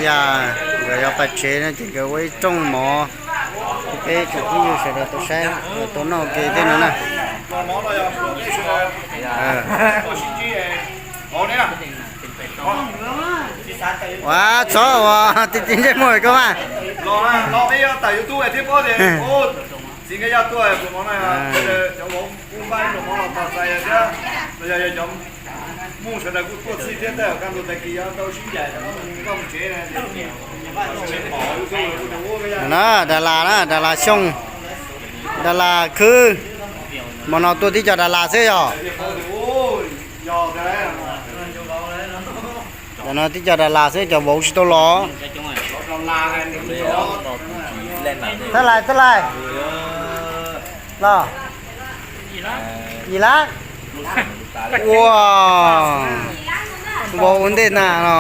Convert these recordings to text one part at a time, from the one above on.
Yog nkawd yuav pais tsev no ces nkawd ua ib rooj mov, peb tsoom phooj ywg sawv daws tau saib, tau noj ua ke thiab no na. Ua txhob ua ti ti ntsej muag koj mas. Na, Dalas na, Dalas Xyooj, Dalas Khwb, hmo no tuaj tib co Dalas xwb yog. Cov no tib co Dalas xwb, cov vauv tsis tau los. Thaj lais, thaj lais. Los. Yim lab. Ua, vauv ua ntej na no.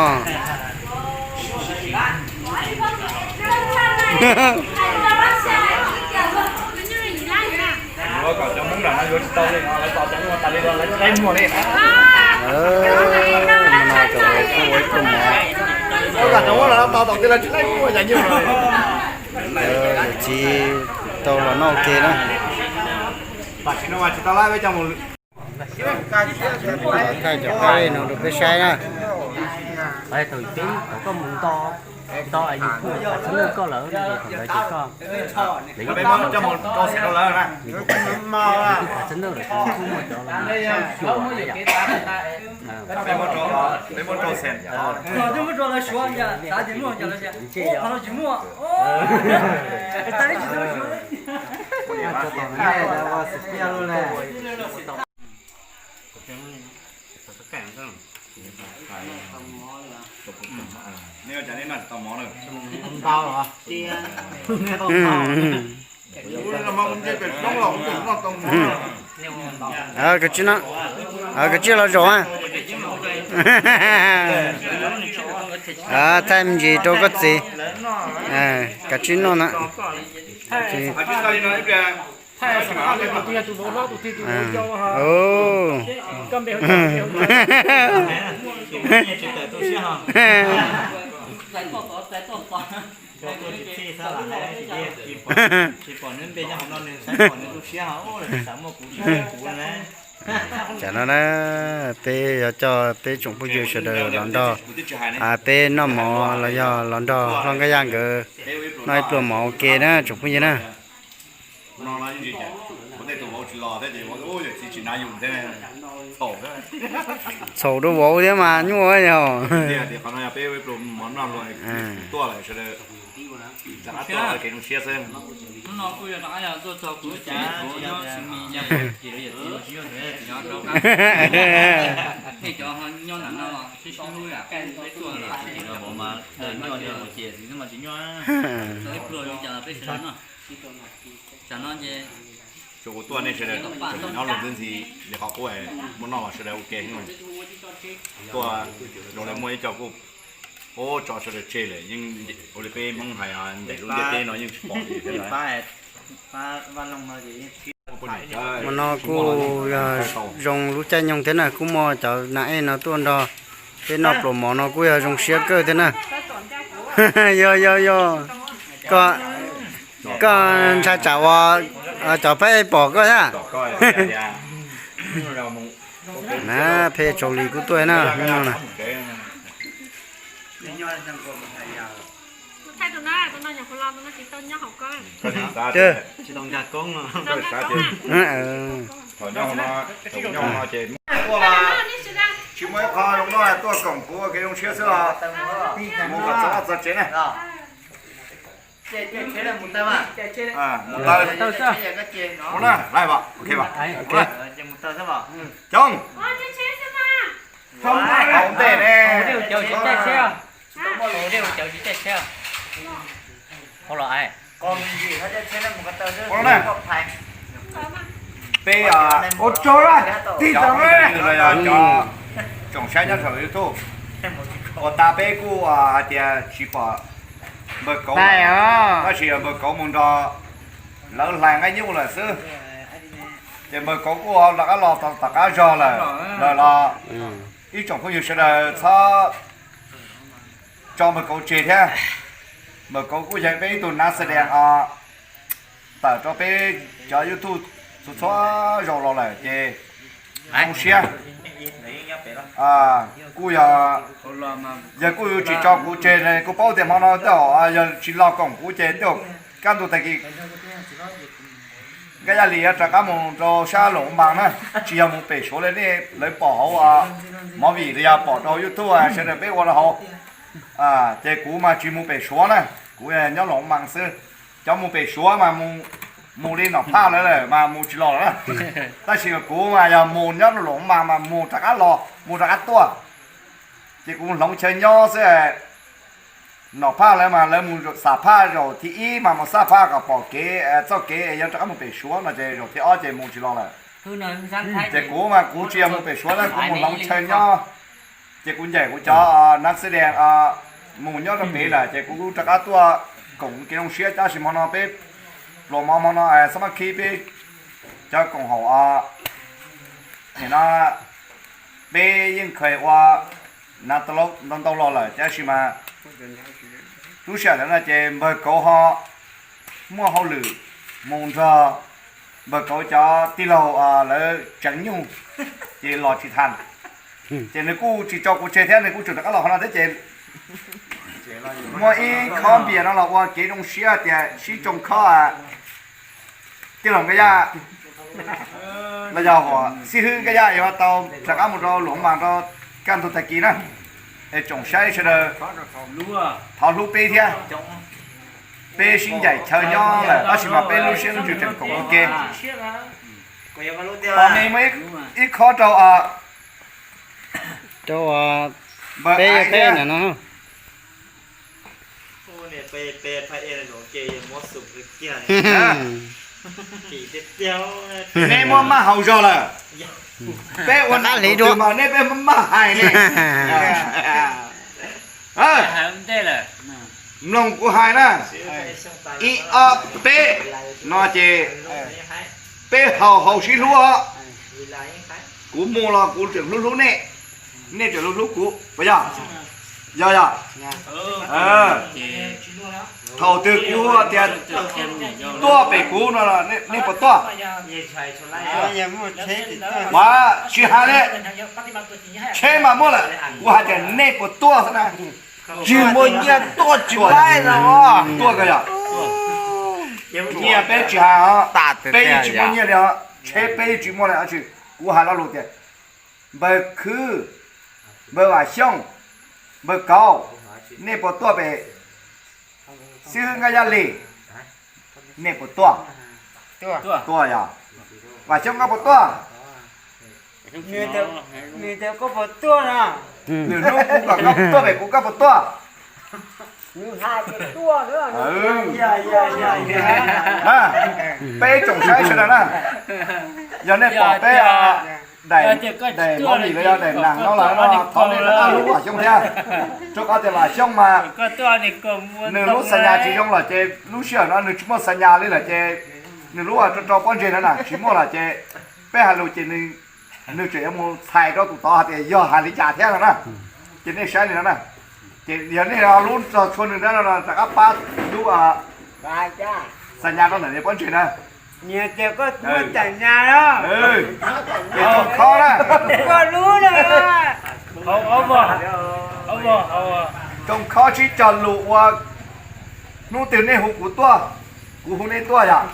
Hmo no cov vauv kuj ua ib pluag mov. Txiv tau los noj ua ke na. Thaij cov qaib no rau peb saib na. Thaum peb, thaum koj mus nto, nto es yus kuj tham txhab ntuj koj lawm no ces thaum ntawd ces koj, lawv yeej, yus kuj tham txhab ntuj lawm ces yus kuj muaj cov los xyuas na yom. Koj tsis, koj tsis los zaum a. Thaij me ntsis rau koj txiv, koj tsis noj na. Tsis pom nws npe nyob hauv no nws xav pom nws tu siab ho, xav muaj kuv siab kuv na. Tsam no na, peb yuav coj peb tsoom phooj ywg sawv daws los nrog peb noj mov los yog los nrog Hlob Nkaj Yaj nkawd noj ib pluag mov ua ke na tsoom phooj ywg na. Txhaum rau vauv thiab mas nyuaj yog. Tsuas kuv tuaj nej sawv daws nyob luag ntxhi ntxhi li qhov qub muaj noj los sawv daws ua ke. Tuaj zoo li muaj ib co kuj, ub, tso sawv daws tseg lawm, yeej ua li peb Hmoob hais ncaim lub ntiaj teb no yeej tsis pom li thiab. Hmo no kuj yog zoo lub caij nyoog thiab na, kuj muaj cov nas ej no tuaj nrog peb noj pluas mov no kuj yog zoo siab kawg thiab na. Yog yog yog, koj, koj ntshai tsam uas cov peb pom koj thiab. Na, peb tsaus li kuj tuaj na, hnub no na. Tsis muaj ib qho zoo noj, tuaj koom kuv ua kev zoo siab xwb os. Mus kom txog txog tsev na. Mus na, laij, ok, coob. Hauv ntej ne. Peb, ua tsaug, tig tau cov tsoom saib nyob saum YouTube. Ua tas peb kuj hais tias tsis pom npawg Kauv, tab sis npawg Kauv mus nrog lawv hlais nqaij nyuj lawm xwb. Ces npawg Kauv kuj rov qab los tom qab zog lawm, lawm los ib tsoom phooj ywg sawv daws txhob tso npawg Kauv tseg thiab. Npawg Kauv kuj yog peb ib tug nab xav dees os, tawm rau peb cov YouTube txhua txhua zaus los lawm ces zoo siab. Kuj yog, yog kuj yuav tsis tso kuv tseg, kuv paub tias hmo no tej zaum yog tsis los koom kuv ces tej zaum kaj ntug tag kis Nkaj Yaj Lis yuav rov qab mus rau sab Loos Mas na, tsis yog mus pem Suav li nej lawv pom hauv movie los yog pom rau YouTube sawv daws peb ua rau hauv. Ces kuv mas tsis mus pem Suav na, kuv nyob Loos Mas xwb. Cov mus pem Suav mas mus li Nom Phaj lawv lawm mas mus tsis los lawm na. Tab sis kuv mas yog mus nyob Loos Mas mas mus rov qab los mus rov qab tuaj. Ces kuv hloov chaw nyob xwb. Nom Phaj lawv mas lawv mus xam phaj zaum thib ib mas mus xam phaj kom pom kev, txoj kev yuav rov qab mus pem Suav no ces zaum thib ob ces mus tsis los lawm. Ces kuv mas kuv tsis yog mus pem Suav na, kuv mus hloov chaw nyob. Ces kuv ncaim kuv cov nab xwb dees mus nyob rau pem lawm ces kuv rov qab tuaj koom kev zoo siab. Tab sis hmo no peb pluas mov hmo no xab mab khib peb cov koom haum no peb yeej kha ua na ntau ntau los lawm tab sis mas lub sij hawm ntawd no ces npawg Kauv ho muaj hauj lwm mus nrog npawg Kauv cov tij laug lawv tseev nyuj ces los tsis tas. Ces nws kuj tsis tso kuv tseg thiab, nws kuj tseem rov qab los qhov no thiab ces muaj ib khob npias no los ua kev zoo siab tias sib tsoo khob tij laug Nkaj Yaj los yog xib hwb Nkaj Yaj yuav tau rov qab mus rau Loos Mas rau kaj ntug tag kis na. Es tsoom saib sawv daws thov hlub peb thiab. Peb sib ncaim chaw nyob lawm tab sis mas peb lub siab lub ntsws tseem koom ua ke. Tos me muaj ib khob rau rau peb peb no. Neb muab maj haus zog lawm. Peb ua nab li dua mas neb peb maj hais ne. Mloog kuv hais na, ib ob peb no ces peb haus haus sib hlub os. Kuv mus los kuv tseem hlub hlub nej, nej tseem hlub hlub kuv puas yog? Yog yog. Thaum twg kuv tias tuaj pem kuv no nej puas tuaj? Ua tsis hais li, tsheb mas muaj lawm, kuv hais tias nej puas tuaj xwb na. Tsis muaj nyiaj tuaj tsis laij no. Tuaj ko yog. Nyiaj peb tsis hais os, peb yeej tsis muaj nyiaj li os, tsheb peb yeej tsis muaj li os. Kuv hais lo lus tias npawg Khwb, npawg Vam Xyooj, npawg Kauv, nej puas tuaj pem xib hwb Nkaj Yaj Lis? Nej puas tuaj? Tuaj yog. Vam Xyooj koj puas tuaj? Nws hnub kuv kom koj tuaj pem kuv koj puas tuaj? Peb tsoom saib sawv daws na, yog nej pom peb daim movie los yog daim neeg no lawm no thov nej rov qab hlub Vam Xyooj thiab, rau qhov tias Vam Xyooj mas nws lub xa nyas tsis zoo lawm ces lub sij hawm no nws tsis muaj xa nyas li lawm ces nws lub rau rau pob ntseg no na tsis muaj lawm ces peb hais lus ces nws tseem yuav mus txhais rau tus tod hais tias yog hais li cas thiab no na. Ces nej saib li no na, ces yog nej hlub txog txhua nws rov qab pab lub xa nyas rau ntawm niag pob ntseg na. Ces Tsoom Khob na, Tsoom Khob sib cog lus ua hnub twg nej hu kuv tuaj, kuv hu nej tuaj yom.